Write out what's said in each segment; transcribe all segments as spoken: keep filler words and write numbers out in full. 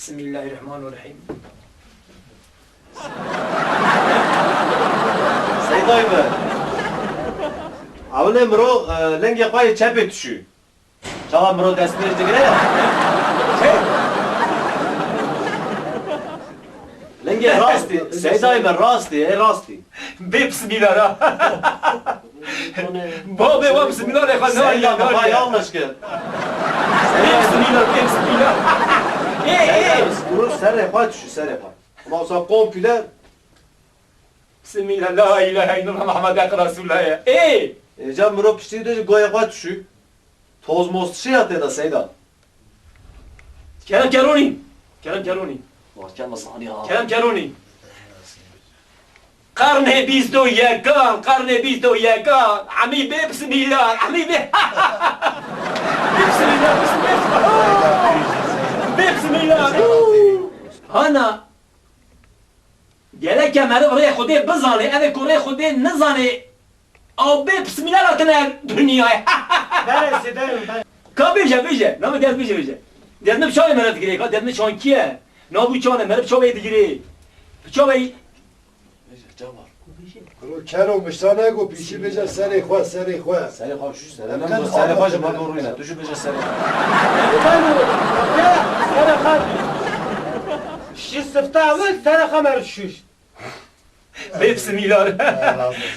Bismillahirrahmanirrahim. Seydayê min. Ewilê miro, e, lingê xwe yê çepê dişû. Çawa miro destpêş digire ya? Lingê rastî, Seydayê min rastî, ê rastî. Bê bismîla ra. Babê wa bismîla lê xwe Seyda, nayê, baba nayê. Yanlış kir. Bê bismîla, bê bismîla. Ê, ê. Seyda, miro serê xwe dişû, serê xwe. Ama olsa komple. Bismillah, la ilahe illallah, Muhammed Resulullah ya. Ê! Ê, ca miro piştî de jî goyê xwe dişû. Toz moz dişê ya tê de Seyda. Kerem Keronî. Kerem Keronî. Kerem Keronî. Qarnê bîst û yekan, qarnê bîst û yekan. Emî bê bismillah, emî bê. Bê bismillah, bismillah. Bê bismillah. Hana. Gereke meriv rê Xwedê bizanê, ev ê ku rê Xwedê nizanê, ew bê bismillah hatine dinyayê. Belê, sêdayê min, belê. Ka bêje, bêje. Na min dest bêje, bêje. Dest min bi çavê meriv digirê, ka dest min çankî ye. Na bû çavê meriv bi çavê digirê. Bi çavê. Bêje, çawa? Kuro kero miştane ku pîşî bêje serê xwe, serê xwe. Serê xwe şu serê. Em Em kan serê xwe ji almasın. Meriv rûyne. Tu jî bêje serê xwe. Sêdayê min, ya, serê xwe. Şî sifte ewil serê xwe meriv şûş. Bê bismillah.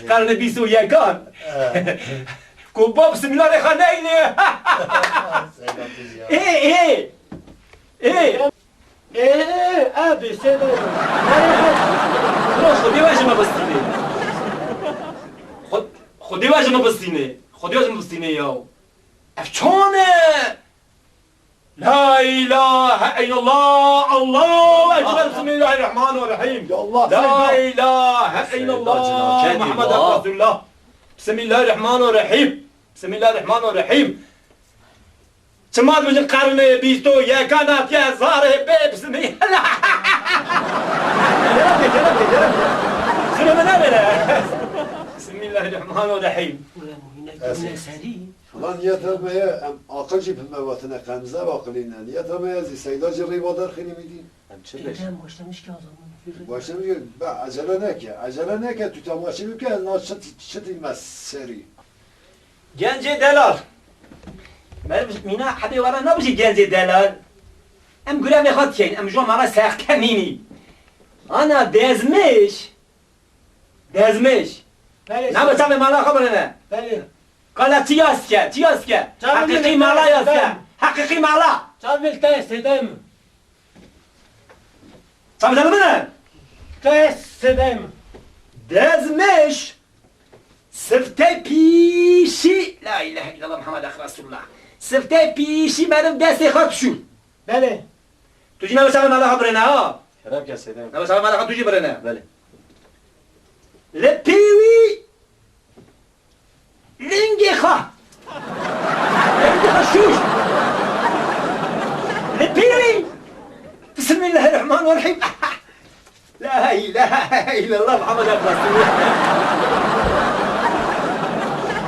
Qarnê bîst û yekan. Ku bab bismillah rê xwe neyne. Ê, ê. Ê. Ê, ê, ê, bê sêdayê. Bro, Xwedê we ji me bistînê. Xwe-, Xwedê we ji me bistînê. Xwedê we ji me bistînê ya. Ev çan e? La ilahe illallah, Allahu ekber, bismillahirrahmanirrahim. Ya Allah, La Seyda. ilahe Seyda illallah, cinaketî Muhammed baba. Resulullah. Bismillahirrahmanirrahim. Bismillahirrahmanirrahim. Çima dibêjin qarnê bîst û yekan hatiye zarê bê bismillah. Gerek e, gerek e, gerek e. Zilê min nebêre. Bismillahirrahmanirrahim. Ulan bu yine Esas. Serî. Ulan niyeta me ye, em aqil jî bi me ve tine qemze ve aqilî ne. Niyeta me ye zî Seyda jî rîva derxînî mîdî. Em çi bêjin? Başlamış ki o zaman. Başlamış ki, be, acele neke, acele neke, tu temaşe bike, na çit, çitî me serî. Gencê delal. Meriv mîna hebê were nabijî gencê delal. Em gurevê xwe dikeyn, em ji wan mala serxkemînî. Ana dezmiş. Dezmiş. Belê. Name çavê mala xwe birine. Belê. Qala çi yaz ke, çi yaz ke? Çavê Heqîqî min mala te yaz ke. Seyda. Heqîqî mala. Çavê min te Seyda min. Çavê te min e? Te Seyda min. Dezmiş. Siftey pîşî. La ilahe illallah Muhammed Resulullah. Siftey pîşî benim destê xwe dişû. Belê. Tu jî navê çavê mala xwe birêne ha. Xerab ke Seyda. Navê çavê mala xwe tu jî birêne. Belê. Li pêwî lingê xwe. Lingê xwe şûşt. Li pêwî. Bismillahirrahmanirrahim. La ilahe illallah Muhammed Resulullah.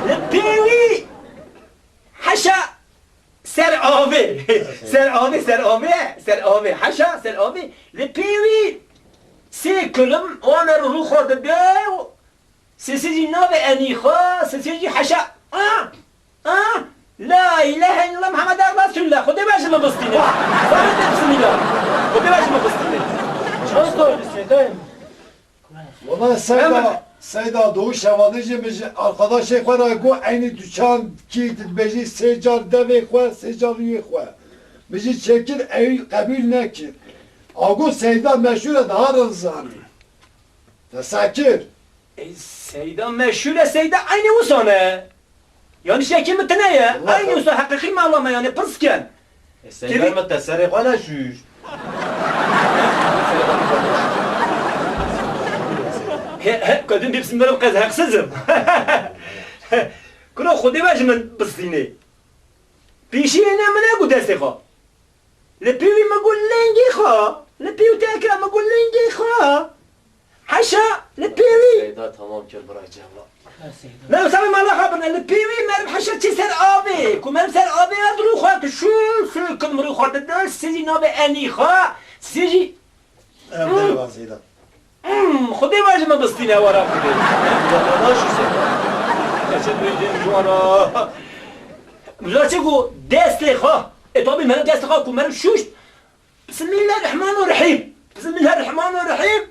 Li pêwî. Heşa. Ser avê. Ser avê, ser avê, ser avê. Heşa, ser avê. Li pêwî sê kilim wan rû xwe dide û sesê jî navê enî xwe, sesê jî heşa. A, a, La ilahe illallah Muhammed Resulullah. Xwedê we ji min bistîne. Zarê te bismillah. Xwedê we ji min bistîne. Çand zor bi Seyda min. Wala Seyda, Seyda Doğu Şevadê jî min ji arkadaşê xwe re got, eynî tu çand kî tu dibêjî sê car devê xwe, sê car rûyê xwe. Min jî çêkir, ew qebûl nekir. A got Seyda meşhûr e, daha rind zanî. Te se kir. Ey, Seyda meşhûr e, Seyda eynî wisa ne. Yani şekil mi tine ye? Allah Eynî Allah. Wisa heqîqî mala me yani pirs ken. E, Seyda Kevin mi te serê xwe ne şûş? He, he, kadın bir sınırım kız haksızım. Kuro Xwedê we ji min bistînê. Pêşiyê ne min e ku destê xwe. Li pêwî min got lingê xwe. Li pêw te kira min got lingê xwe. Heşa li pêwî. Seyda tamam kir bira ceva. Ne, sen mala xwe bin, li pêwî meriv heşa çi ser avê. Ku meriv ser avê ez rû xwe tu şû, şû, kil min rû xwe dide, sêzî navê enî xwe. Sê jî. Em dê vazî de. Hmm, Xwedê me ji me bistîne wara Xwedê. Dadaş ise. Geçin bêjin ji wan a. Ji çi ku destê xwe, e, tabî meriv destê xwe ku meriv şûşt. Bismillahirrahmanirrahîm. Bismillahirrahmanirrahîm.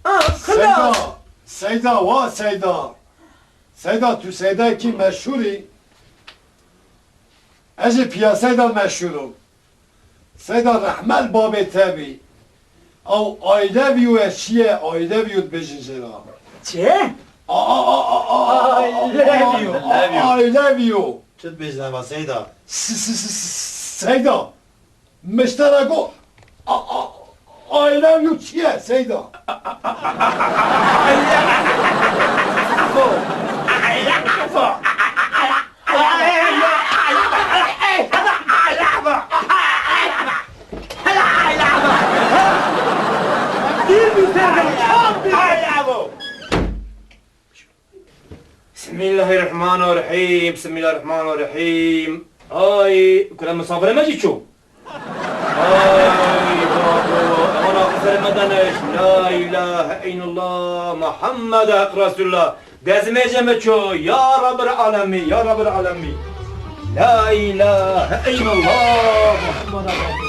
Ah, Seyda, xilas. Seyda, wa Seyda. Seyda, tu Seydayekî meşhûr î. Ez jî piyaseyê de meşhûr im. Seyda rehmel babê te bî. Ew I love you e çi ye? I love you dibêjin jê re. Çi? A, a, a, a, a, I love you. I love you. I love you. Çi dibêjin eva Seyda? S-, s-, s-, s-, Seyda. Miştera go. A, a, I love you çi ye Seyda? Bismillahirrahmanirrahîm, Bismillahirrahmanirrahîm. Ay, kula misafirê me jî çû. Ay, babo, ewan axir serê me danişt. La ilahe illallah, Muhammed hak Resulullah. Dezmêje me çû, ya Rabbil alemî, ya Rabbil alemî. La ilahe illallah, Muhammed hak Resulullah.